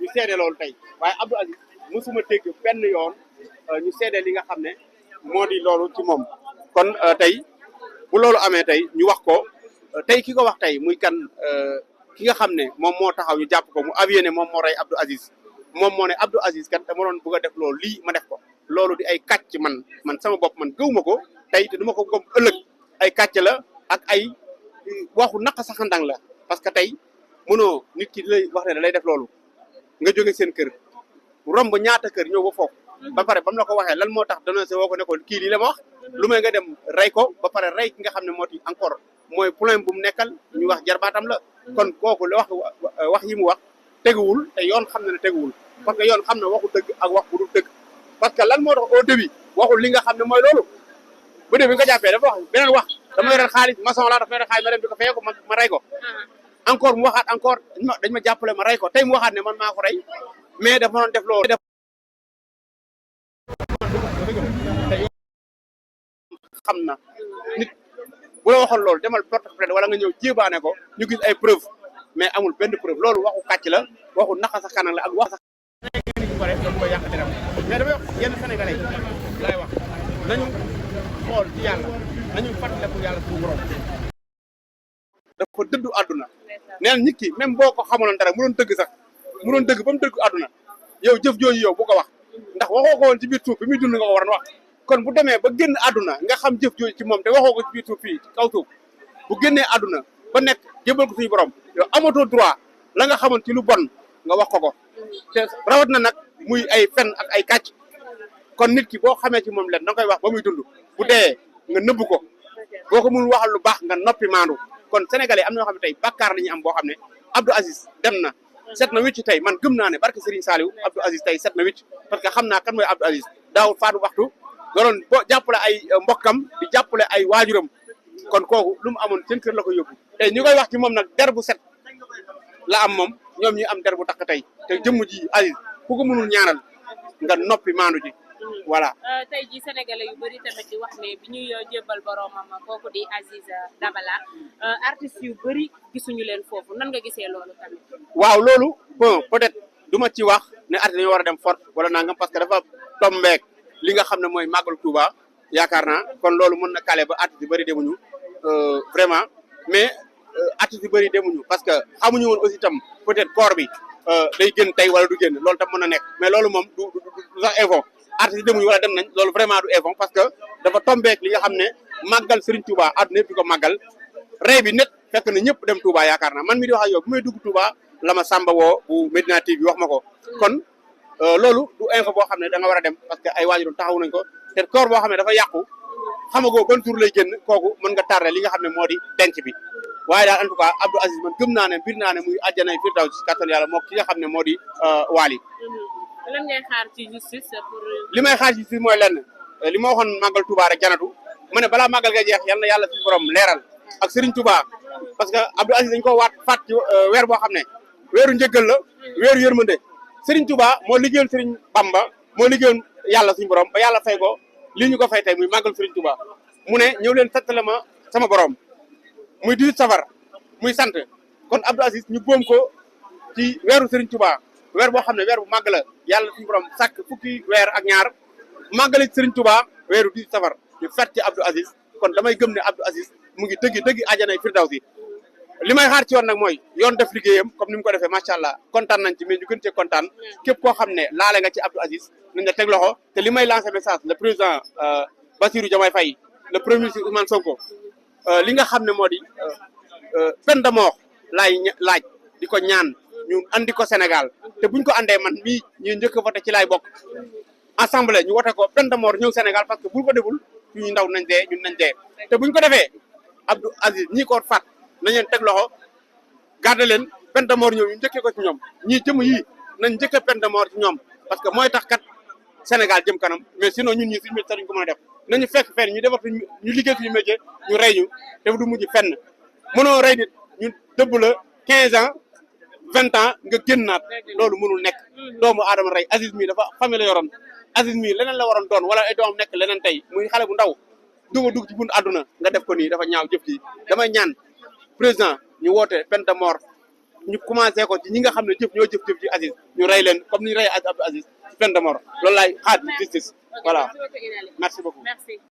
ñu seede loolu tey waaye Abdou Aziz mosuma dégg benn yoon ñu seede li nga xam ne moo di loolu ci moom kon tey bu loolu amee tey ñu wax ko tey ki ko wax tey muy kan ki nga xam ne moom moo taxaw ñu jàpp ko mu avoué ne moom moo rey Abdou Aziz moom moo ne Abdou Aziz kat dama doon bëgg a def loolu lii ma def ko loolu di ay kàcc man sama bopp man gëwuma ko tey te duma ko gëm ëllëg ay kàcc la ak ay waxu naqa saxandang la parce que tey mënoo nit ki di lay wax ne da lay def loolu nga jóge seen kër romb ñaata kër ñëw ba foofu ba pare ba mu la ko waxee lan moo tax dénoncé woo ko ne ko kii lii la ma wax lu may nga dem rey ko ba pare rey ki nga xam ne moo ti encore mooy problème bu mu nekkal ñu wax jarbaatam la kon kooku la wax yi mu wax teguwul te yoon xam na ne teguwul parce que yoon xam na waxu dëgg ak wax bu dul dëgg parce que lan moo tax au début waxul li nga xam ne mooy loolu bu dee bi nga jàppee dafa wax beneen wax dama yoreen xaalis maçon laa dafa yoreen xaalis ma dem di ko fayee ko ma rey ko encore mu waxaat encore dañ ma jàppale ma rey ko tey mu waxaat ne man maa ko rey mais dafa doon def loolu xam na nit bu la waxoon loolu demal porte plainte wala nga ñëw jébaane ko ñu gis ay preuve mais amul benn preuve loolu waxu kàcc la waxu naxa sa kanam la ak wax ko yàq deram mais damay wax yenn sénégalais lay wax nañu xool ci yàlla nañu fàttaliku yàlla suñu borom dafa dëddu àdduna neen nit ki même boo ko xamaloon dara mu doon dëgg sax mu doon dëgg ba mu dëgg àdduna yow jëf jooju yow bu ko wax ndax waxoo ko woon ci biir suuf bi muy dund nga ko waroon wax kon bu demee ba génn àdduna nga xam jëf jooju ci moom te waxoo ko ci biir suuf fii ci kaw suuf bu génnee àdduna ba nekk jébal ko suñu borom yow amatoo droit la nga xamoon ci lu bon nga wax ko te rawat na nag muy ay fen ak ay kàcc kon nit ki boo xamee ci moom leen da nga koy wax ba muy dund bu dee nga nëbb ko boo ko mënul waxal lu baax nga noppi maandu kon sénégalais am na ñoo xam ne tey bàkkaar la ñuy am boo xam ne Abdou Aziz dem na set na wicc tey man gëm naa ne barke Serigne Saliou Abdou Aziz tey set na wicc parce que xam naa kan mooy Abdou Aziz daawul faatu waxtu nga doon boo jàppale ay mbokkam di jàppale ay waajuram kon kooku lu mu amoon seen kër la ko yóbbu tey ñu koy wax ci moom nag der bu set la am moom ñoom ñi am der bu takk tey te jëmm ji Aziz ku ko mënul ñaanal nga noppi maandu ji voilà. tey ji sénégalais yu bëri tamit di wax ne bi ñuy jébbal boromam kooku di Aziz Dabala artistes yu bëri gisuñu leen foofu nan nga gisee loolu tamit. waaw loolu bon peut-être du ma ci wax ne artistes dañoo war a dem fort wala nangam parce que dafa tombeek li nga xam ne mooy màggal Touba yaakaar naa kon loolu mën na kale ba artistes yu bëri demuñu vraiment mais artistes yu bëri demuñu parce que xamuñu woon aussi tam peut-être corps bi day génn tey wala du génn loolu tam mën na nekk mais loolu moom du sax info artistes yi demuñu wala dem nañ loolu vraiment du info parce que dafa tombeek li nga xam ne màggal Serigne Touba àdduna yëpp di ko màggal rey bi net fekk na ñëpp dem Touba yaakaar naa man mi di wax ak yow bu may dugg Touba la ma Samba woo bu Medina TV wax ma ko kon loolu du info boo xam ne da nga war a dem parce que ay waajuram taxaw nañ ko te corps boo xam ne dafa yàqu xamagoo ban tur lay génn kooku mën nga tardé li nga xam ne moo di denc bi waaye daal en tout cas Abdou Aziz man gëm naa ne mbir naa ne muy àjjanay firdaws ci kattan yàlla moo ki nga xam ne moo di Wally. lan ngay xaar ci justice pour. li may xaar ci justice mooy lenn li ma waxoon màggal Touba rek janatu ma ne balaa màggal ga jeex yal na yàlla suñu borom leeral ak Serigne Touba parce que Abdou Aziz dañ ko faat ci weer boo xam ne weeru njëggal la weeru yërmande Serigne Touba moo liggéeyoon Serigne Bamba moo liggéeyoon yàlla suñu borom ba yàlla fay ko lii ñu ko fay tey muy màggal Serigne Touba mu ne ñëw leen santale ma sama borom muy 18 safar muy sant kon Abdou Aziz ñu boom ko ci weeru Serigne Touba weer boo xam ne weer bu màgg la yàlla suñu borom sàkk fukki weer ak ñaar màggale Serigne Touba weeru 18 safar ñu fet ci Abdou Aziz kon damay gëm ne Abdou Aziz mu ngi dëgg àjjanay firdawsi li may xaar ci yoon nag mooy yoon def liggéeyam comme ni mu ko defee macha allah kontaan nañ ci mais ñu gën cee kontaan képp koo xam ne laale nga ci Abdou Aziz nañ la teg loxo te li may lancer message le président Bassirou Diomaye Faye le premier ministre Ousmane Sonko li nga xam ne moo di peine de mort laaj di ko ñaan ñu andi ko Sénégal te buñ ko andee man mii ñu njëkk a voté ci laay bokk assemblée ñu wote ko peine de mort ñëw Sénégal parce que buñ ko deful suñu ndaw nañ dee ñun nañ dee te buñ ko defee Abdou Aziz ñii ko faat nañ leen teg loxo garde leen peine de mort ñëw ñu njëkkee ko ci ñoom ñii jëm yii nañ njëkkee peine de mort ci ñoom parce que mooy tax kat Sénégal jëm kanam mais sinon ñun ñii suñu métier duñ ko mën a def nañu fekk fenn ñu defar ñu liggéey suñu métier ñu rey ñu te du mujj fenn mënoo rey nit ñu dëbb la 15 ans 20 ans nga génnaat loolu mënul nekk doomu aadama rey Aziz mii dafa famille la yoroon Aziz mii leneen la waroon doon wala ay doomam nekk leneen tey muy xale bu ndaw dugg ci bunt àdduna nga def ko nii dafa ñaaw jëf ji damay ñaan président ñu woote peine de mort ñu commencé ko ci ñi nga xam ne ñoo jëf ci Aziz ñu rey leen comme ni ñu rey Abdou Aziz ci peine de mort loolu laay xaar justice voilà merci beaucoup. Merci.